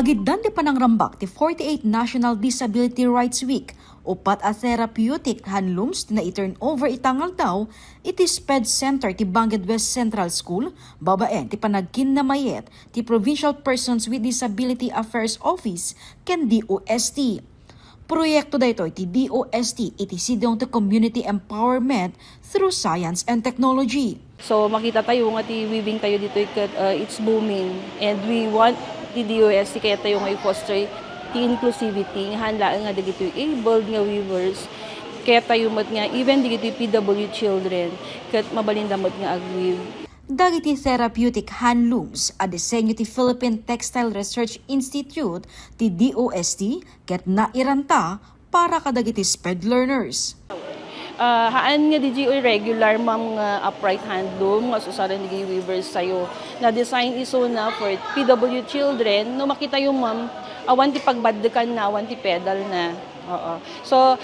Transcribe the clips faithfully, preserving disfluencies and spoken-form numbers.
Giddan ti panangrambak ti forty-eighth National Disability Rights Week, uppat a therapeutic handlooms ti nai-turnover ita nga aldaw iti SPED Center ti Bangued West Central School, babaen ti panagkinnamayet ti Provincial Persons with Disability Affairs Office ken D O S T. Proyekto daytoy ti D O S T iti sidong ti community empowerment through science and technology. So, makita tayo nga ti weaving tayo ditoy ket, uh, it's booming. And we want ti D O S T kayat tayo nga i-foster ti inclusivity, nga haan laeng nga dagitoy abled nga weavers, kayat tayo met nga even dagitoy P W children, ket mabalinda met nga ag-weave. Dagiti therapeutic handlooms a disenyo ti Philippine Textile Research Institute ti D O S T ket nairanta para kadagiti SPED learners. Ah, haan nga diay regular, ma'am, nga upright handloom nga usaren dagiti weavers tayo. Na-design isuna for P W children. No makita yo, ma'am, awan ti pagbaddekanna, awan ti pedalna. Oo. So,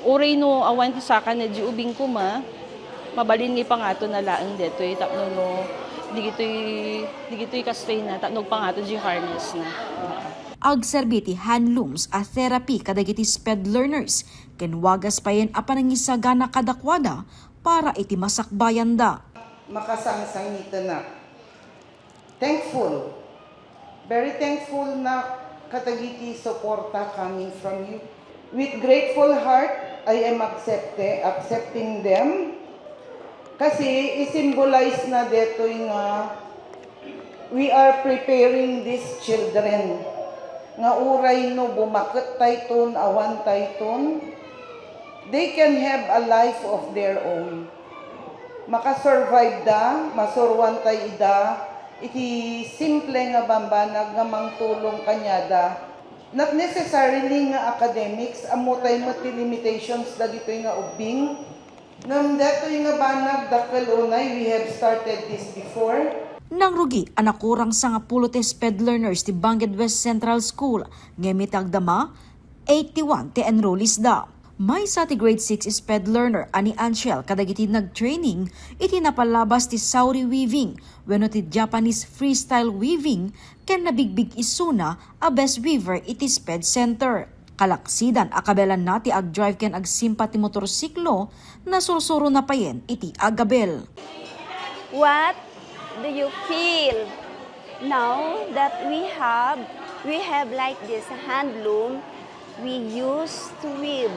uray no awan ti sakanna diay ubing koma, mabalin nga ipangato na laeng detoy tapno no, digitoy, digitoy kastoy na, tapno agpangato diay harness na. Oo. Agserbi ti handlooms a therapy kadagiti SPED learners ken wagas payen a panangisagana kadakuada para iti masakbayanda. Makasangsangitenak. Thankful. Very thankful na kadagiti suporta coming from you. With grateful heart, I am accepte-, accepting them. Kasi i-symbolize na detoy nga we are preparing these children nga uray no bumaket tayton, awan tayton, they can have a life of their own. Makasurvive da, masuroan tay ida iti simple nga bambanag nga mangtulong kaniada. Not necessarily nga academics, ammo tay met ti limitations dagitoy nga ubbing. Ngem detoy nga banag, dakkel unay, we have started this before. Nangrugi a nakurang sangapulo ti SPED learners ti Bangued West Central School, ngem iti agdama, eighty-one ti enrollees da. Maysa ti grade six SPED learner a ni Anshel kadagiti nagtraining iti napalabas ti saori weaving wenno ti Japanese freestyle weaving ken nabigbig isuna a best weaver iti SPED Center. Kalaksidan a kabelanna ti agdrive ken agsimpat ti motorsiklo, nasursurona payen iti agabel. What do you feel now that we have, we have like this handloom we use to weave?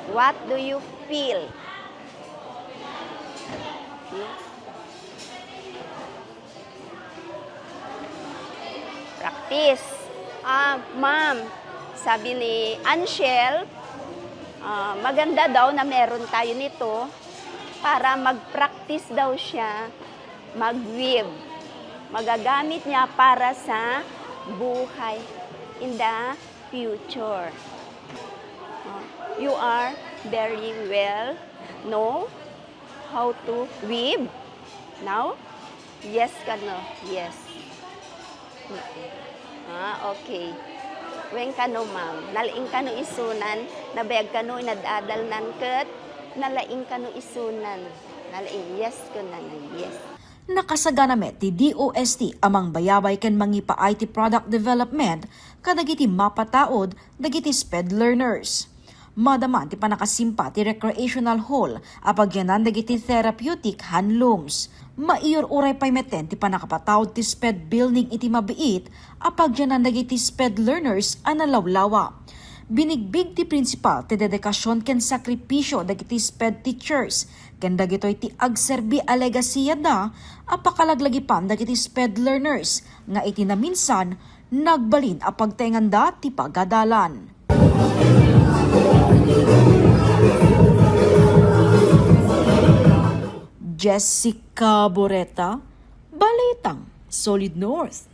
What do you feel? Practice. Ah, ma'am, sabi ni Anshel, ah, maganda daw na meron tayo nito para mag-practice daw siya mag-weave. Magagamit niya para sa buhay in the future. Ah, you are very well know how to weave now? Yes kano? Yes. Ah, okay. Wen kano, ma'am. Nalaing kano isunan, nabayag kano inad-adalnan ket nalaing kano isunan. Nalaing, yes kunan, yes. Nakasagana met ti D O S T a mangbayabay ken mangipaay ti product development kadagiti mapataud dagiti SPED learners. Madama ti pannakasimpa ti recreational hall a pagyanan dagiti therapeutic handlooms. Maiururay pay metten ti pannakapataud ti SPED building iti mabiit a pagyanan dagiti SPED learners a nalawlawa. Binigbig ti prinsipal ti dedikasyon ken sakripisyo dagiti SPED teachers ken dagitoy ti agserbi a legacy da a pakalaglagipan dagiti SPED learners nga iti naminsan nagbalin a pagtaenganda ti pagadalan. Jessica Boreta, Balitang Solid North.